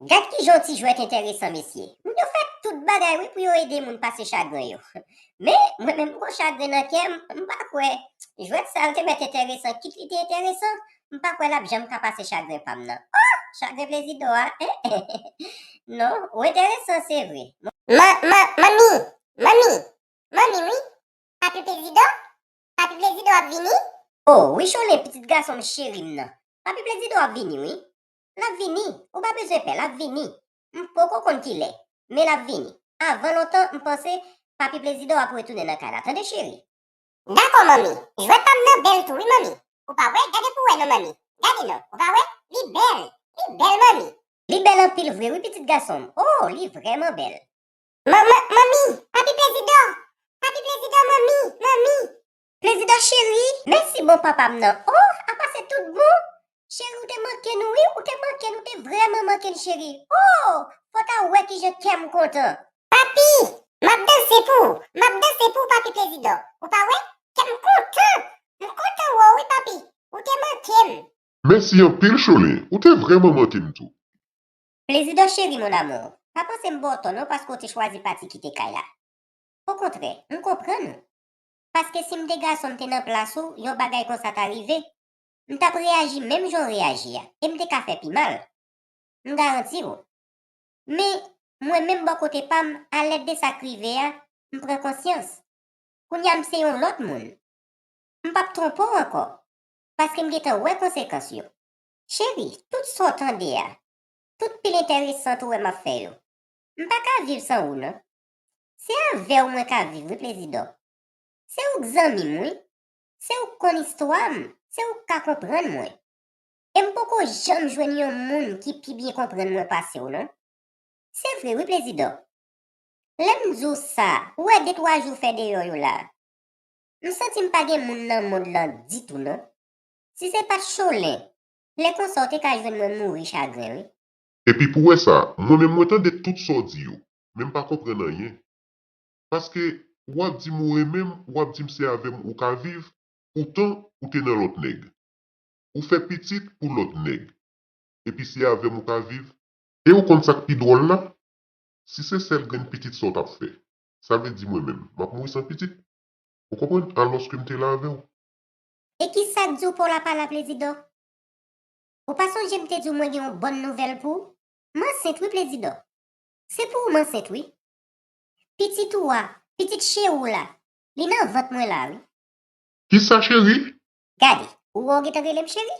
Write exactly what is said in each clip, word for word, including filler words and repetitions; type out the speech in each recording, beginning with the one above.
Gad kijan yon ti jwèt enteresan, mesye. Moun yo fè tout bagay, wi, pou yo ede moun pase chagren yo. Men, mwen menm, m gon chagren nan kè m, m pa kwè. Jwèt sa yo te mèt enteresan, kit li te enteresan, m pa kwè l ap janm ka pase chagren pa m nan. Oh! Chagren Plezidò a, en? Non, ou enteresan, se vre. Ma, ma, manmi, manmi, manmi, wi. Papi Plezidò? Papi Plezidò ap vini? Oh, wi, Cholen, pitit gason m cheri m nan. Papi Plezidò ap vini, wi. L ap vini. Ou pa bezwen pè, l ap vini. M poko konn kilè, men l ap vini. Avan lontan, m panse Papi Plezidò ap retounen nan kay la. Tande, cheri. Dakò, manmi. Jwèt pa m nan bèl tou, wi, manmi. Ou pa wè? Gade pou wè non, manmi. Gade non. Ou pa wè? Li bèl. Li bèl, manmi. Li bèl anpil vre, wi, pitit gason m. Oh, li vrèman bèl. Manman, manmi, papi Plezidò, papi Plezidò, manmi, manmi. Plezidò cheri, mèsi bon papa m nan. Oh, apa se tout bon? Cheri, ou te manke n, wi, ou te manke n, ou te vrèman manke n, cheri. Oh, fò ta wè kijan kè m kontan. Papi, m ap danse pou ou, m ap danse pou ou, papi Plezidò. Ou pa wè? Kè m kontan, m kontan wè w, wi, papi. Ou te manke m. Mèsi anpil, Cholen, ou te vrèman manke m tou. Plezidò cheri, mon amour, pa panse m ba w tò non paske w te chwazi pati kite kay la. Okontrè, m konprann ou. Paske si m te gason, m te nan plas ou, yon bagay konsa ta rive, m t ap reyaji menm jan w reyaji a, e m te ka fè pi mal. M garanti w. Men, mwen menm bò kote pa m, alèd de sa k rive a, m pran konsyans. Kounye a m se yon lòt moun. M p ap twonpe w ankò, paske m gentan wè konsekans yo. Cheri, tout sa w tande a, tout pil enteresan ou wè m ap fè yo, m pa ka viv san ou non. Se avè w mwen ka viv wi, Plezidò. Se ou k zanmi m wi. Se ou k konn istwa m, se ou k ka konprann mwen. E m poko janm jwenn yon moun ki pi byen konprann mwen pase w non. Se vre wi, Plezidò. Lè m di w sa, ou wè de twa jou fè deyò yo la, m santi m pa gen moun nan mond lan ditou non. Si se pa t Cholen, lè konsa w te ka jwenn mwen mouri chagren wi. Epi pou wè sa, mwen menm mwen tande tout sa w di yo, men m pa konprann anyen. Paske w ap di m ou renmen m, w ap di m se avè m ou ka viv, poutan ou te nan lòt nèg. Ou fè pitit pou lòt nèg. Epi se avè m ou ka viv. E ou konn sa k pi dwòl la? Si se sèl grenn pitit sa w t ap fè, sa vle di mwen menm, m ap mouri san pitit. Ou konprann? Alòske m te la avè w. E kisa k di w pa w la pa la, Plezidò? Ou pa sonje m te di w mwen gen yon bòn nouvèl pou ou? M ansent wi, Plezidò. Se pou ou m ansent wi. Pitit ou a, pitit cheri w la, li nan vant mwen la wi. Kisa, cheri? Gade, ou wè w gentan rele m cheri?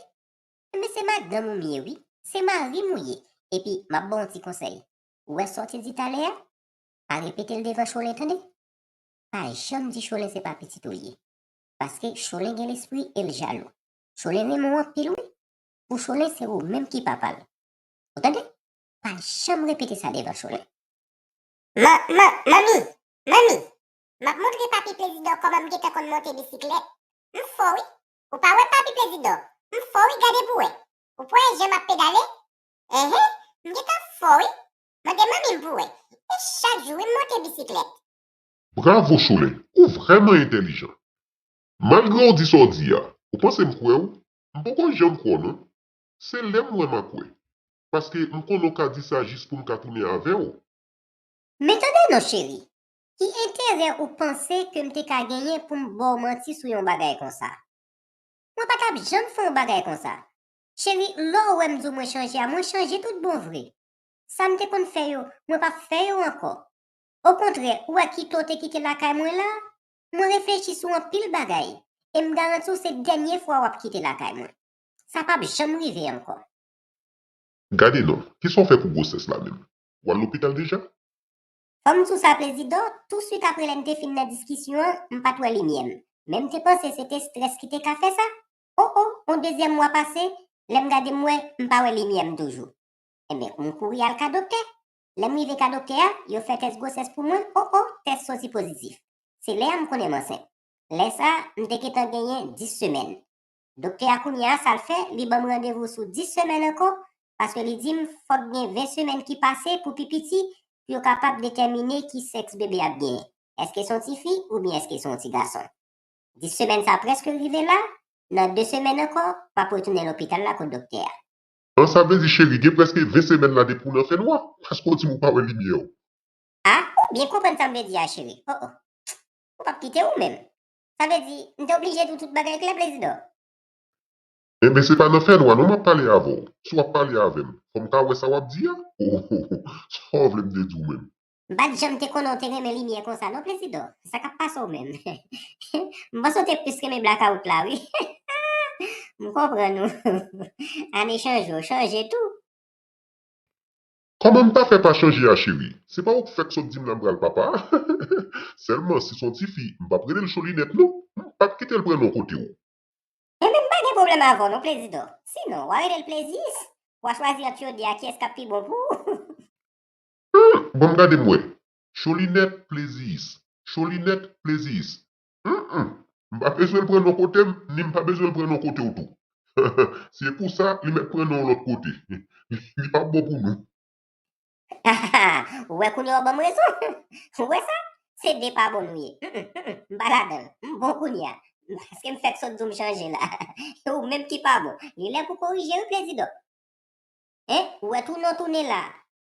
Enben se madanm ou m ye wi, se mari m ou ye. Epi m ap ba w yon ti konsèy. Ou wè sa w te di talè a? Pa repete l devan Cholen tande. Pa janm di Cholen se pa pitit ou l ye. Paske Cholen gen lespri e l jalou. Cholen renmen w anpil wi. Pou Cholen se ou menm ki papa l. Ou tande? Pa janm repete sa devan Cholen. Ma, ma, manmi, manmi, m ap montre papi Plezidò kòman m gentan konn monte bisiklèt. M fò wi. Ou pa wè papi Plezidò? M fò wi, gade pou wè. Ou pa wè jan m ap pedale? Enhen, m gentan fò wi. Mande manmi m pou wè. E chak jou wi m monte bisiklèt. Bravo, Cholen, ou vrèman entèlijan. Malgre w di sa w di a, ou panse m kwè w? M poko janm kwè w non. Se lè m wè m a kwè. Paske m konnen w ka di sa jis pou m ka tounen avè w. Men tande non, cheri. Ki enterè ou panse ke m te ka genyen pou m ba w manti sou yon bagay konsa? Mwen pa t ap janm fè yon bagay konsa. Cheri, lè w wè m di w mwen chanje a, mwen chanje tout bon vre. Sa m te konn fè yo, mwen p ap fè yo ankò. Okontrè, ou wè kite w te kite lakay mwen la, mwen reflechi sou anpil bagay, e m garanti w se dènye fwa w ap kite lakay mwen. Sa p ap janm rive ankò. Gade non, kisa w fè pou gwosès la menm? W al lopital deja? Fò m di w sa, Plezidò, touswit apre lè n te fin nan diskisyon an, m pa t wè limyè m. Men m te panse se te estrès ki te ka fè sa. O, o, yon dezyèm mwa pase, lè m gade m wè, m pa wè limyè m toujou. Enben, m kouri al ka doktè. Lè m rive ka doktè a, yo fè tès gwosès pou mwen, o, o, tès soti pozitif. Se lè a m konnen m ansent. Lè sa a, m te gentan genyen dis semèn. Doktè a kounye a, sa l fè, li ban m randevou sou dis semèn ankò, paske li di m fòk gen ven semèn ki pase pou pi piti, pou yo kapab detèmine ki sèks bebe a ap genyen. Èske se yon tifi oubyen èske se yon ti gason? Dis semèn sa prèske rive la, nan de semèn ankò, m ap retounen lopital la kot doktè a. An, sa vle di, cheri, gen prèske ven semèn la depi w nan fènwa, paske w di m ou pa wè limyè w. A, ou byen konprann sa m vle di a, cheri. O, o. Ou p ap kite ou menm. Sa vle di, m te oblije di w tout bagay klè, Plezidò. Enben, se pa nan fènwa non m ap pale avè w. Si w ap pale avè m, fò m ka wè sa w ap di a. O, o, o, o. Sa w vle m te di w menm? M pa t janm te konnen w te renmen limyè konsa non, Plezidò. Sa k ap pase w menm? M panse w te plis renmen blakawout la, wi. M konprann ou. Ane chanje, w chanje tou. Kòman m ta fè pa chanje a, cheri? Se pa ou k fèk sot di m la m pral papa? Sèlman, si s on tifi, m p ap rele l Cholinèt non. M p ap kite l pran non kote w. Enben, m pa gen pwoblèm avè w non, Plezidò. Sinon, w a rele l Plezis. W a chwazi ant yo de a, kiyès k ap pi bon pou ou? Hmm, bon, m gade m wè. Cholinèt, Plezis. Cholinèt, Plezis. Hmm, hmm. M pa bezwen l pran non kote m, ni m pa bezwen l pran non kote w tou. Se pou sa, li mèt pran non yon lòt kote. Li, li p ap bon pou nou. Ou wè kounye a w ban m rezon? Ou wè sa? Se de pa bon nou ye. Mm, mm, mm, mm. M pa ladan l. M bon kounye a. Paske m fèk sot di w m chanje la. E ou menm ki pa bon. Li lè pou korije wi, Plezidò. Hein? Ou wè tou non tounen la.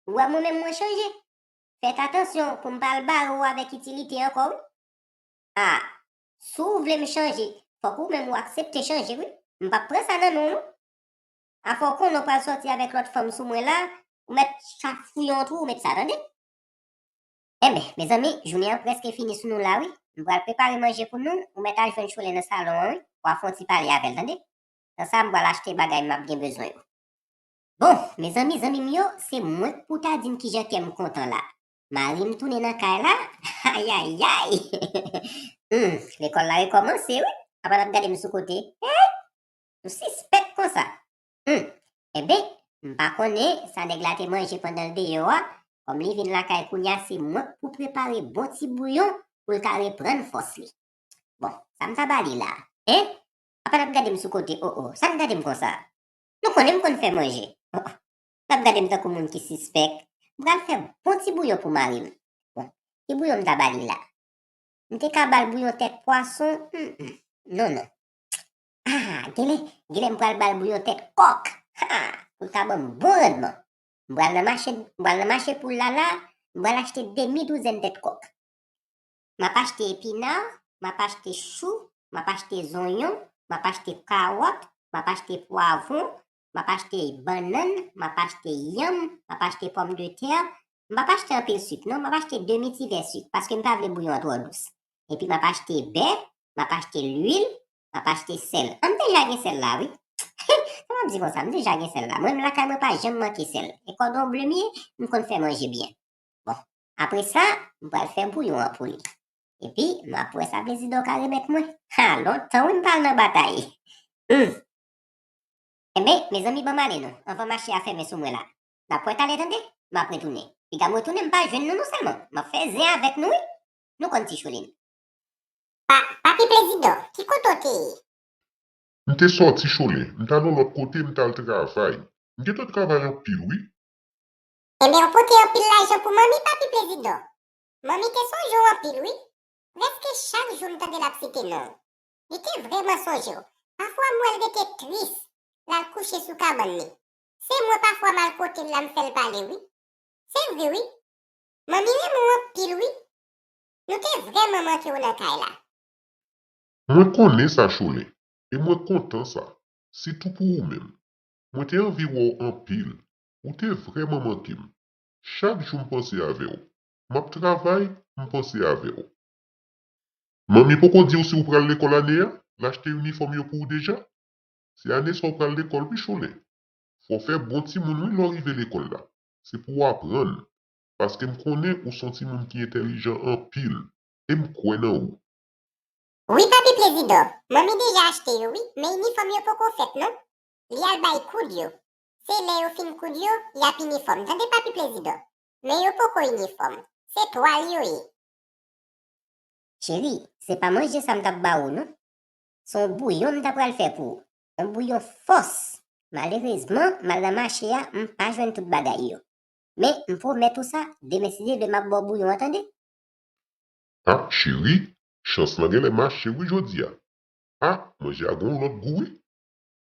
Ou wè mwen menm mwen chanje. Fèt atansyon pou m pa al bare w avèk itilite ankò wi. A, si w vle m chanje, fòk ou menm ou aksepte chanje wi. M p ap pran sa nan men w non. Afè w konnen w pral sòti avèk lòt fanm sou mwen la, ou mèt chafouye yon twou, ou mèt sa tande. Enben, mezanmi, jounen an prèske fini sou nou la wi. M pral prepare manje pou nou, ou mèt al jwenn Chole nan salon an wi, w a fè yon ti pale avè l tande. Nan sa, m pral achte bagay m ap gen bezwen yo. Bon, mezanmi, zanmi m yo, se mwen k pou ta di n kijan kè m kontan la. Mari m tounen nan kay la, ayayay! Hmm, lekòl la rekòmanse wi, apa n ap gade m sou kote. Hey! Nou sispèk konsa. Hmm. Enben, m pa konnen sa nèg la te manje pandan l deyò a, kòm li vin lakay kounye a, se mwen k pou prepare bon ti bouyon pou l ka reprann fòs li. Bon, sa m ta ba li la? Hein? Apa n ap gade m sou kote, o, o, sa n gade m konsa? Nou konnen m konn fè manje. O, o. N ap gade m tankou moun ki sispèk. M pral fè bon ti bouyon pou mari m. Bon, ki bouyon m ta ba li la? M te ka ba l bouyon tèt pwason? Hmm, hmm. Non, non. A, genlè, genlè m pral ba l bouyon tèt kòk. Ha! Pou l ka ban m bon randman. M pral nan mache, m pral nan mache poul la la, m pral achte demi douzèn tèt kòk. M ap achte epina, m ap achte chou, m ap achte zonyon, m ap achte kawòt, m ap achte pwavwon, m ap achte bannann, m ap achte yanm, m ap achte pòmdetè. M p ap achte anpil sik non, m ap achte demi ti vè sik, paske m pa vle bouyon an twò dous. Epi m ap achte bè, m ap achte lwil, m ap achte sèl. An, m deja gen sèl la wi. Sa m ap di konsa, m deja gen sèl la. Mwen menm lakay mwen pa janm manke sèl. E kòdon ble m ye, m konn fè manje byen. Bon, apre sa, m pral fè bouyon an pou li. Epi, m ap wè sa Plezidò ka remèt mwen. Ha, lontan wi m pa al nan batay. Hmm. Enben, mezanmi, ban m ale non, anvan mache a fèmen sou mwen la. N ap wè talè tande, m ap retounen. Piga m retounen, m pa jwenn nou non sèlman. M ap fè zen avèk nou wi. Nou konn ti Cholin. Pa, papi Plezidò, ki kote w te ye? M te sòti Chole, m t al yon lòt kote, m t al travay. M gentan travay anpil wi. Enben, w pote anpil lajan pou manmi, papi Plezidò. Manmi te sonje w anpil wi. Prèske chak jou m tande l ap site non w. Li te vrèman sonje w. Pafwa m wè l rete tris, l al kouche sou kabann li. Se mwen pafwa m al kote l la m fè l pale wi. Se vre wi. Manmi renmen w anpil wi. Nou te vrèman manke w nan kay la. Mwen konnen sa, Chole, e mwen kontan sa, sitou pou ou menm. Mwen te anvi wè w anpil. Ou te vrèman manke m. Chak jou m panse avè w. M ap travay, m panse avè w. Manmi poko di w si w pral lekòl ane a? L achte inifòm yo pou w deja? Se ane sa w pral lekòl wi, Chole. Fò w fè bon timoun wi lè w rive lekòl la. Se pou w aprann. Paske m konnen ou s on timoun ki entèlijan anpil. E m kwè nan ou. Wi, papi Plezidò, manmi deja achte yo wi, men inifòm yo poko fèt non. Li al bay koud yo. Se lè yo fin koud yo, y ap inifòm. Tande, papi Plezidò? Men yo poko inifòm. Se twal yo ye. Cheri, se pa manje sa m t ap ba ou non. Se yon bouyon m ta pral fè pou ou. Yon bouyon fòs. Malerezman, m al nan mache a, m pa jwenn tout bagay yo. Men, m pwomèt ou sa, demen si Dye vle m ap ba w bouyon an tande. A, cheri, chans lan genlè mache wi jodi a. A, manje a gen yon lòt gou wi.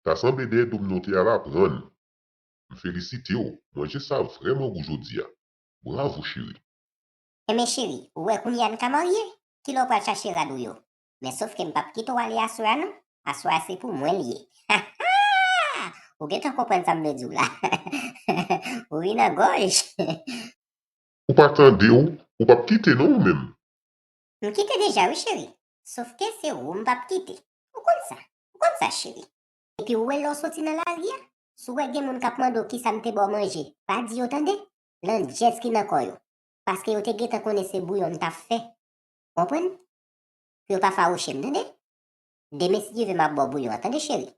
Ta sanble dèyè do m non w te al aprann. M felisite w. Manje sa vrèman gou jodi a. Bravo, cheri. Enben cheri, ou wè kounye a n ka marye? Kilè w pral chache rad ou yo? Men sof ke m p ap kite w ale aswè a non. Aswè a se pou mwen l ye. Ha ha! Ou gentan konprann sa m vle di w la. Ou ri nan gòj. Ou pa tande w, ou p ap kite non ou menm. M kite deja wi cheri. Sof ke se ou m p ap kite. Ou konn sa. Ou konn sa cheri. Epi ou wè lè w soti nan lari a, si w wè gen moun k ap mande w kisa m te ba w manje, pa di yo tande. Landjèz ki nan kò yo. Paske yo te gentan konnen se bouyon m t ap fè. Konprann? Pou yo pa fawouche m tande. Demen si Dye vle m ap ba w bouyon an tande cheri.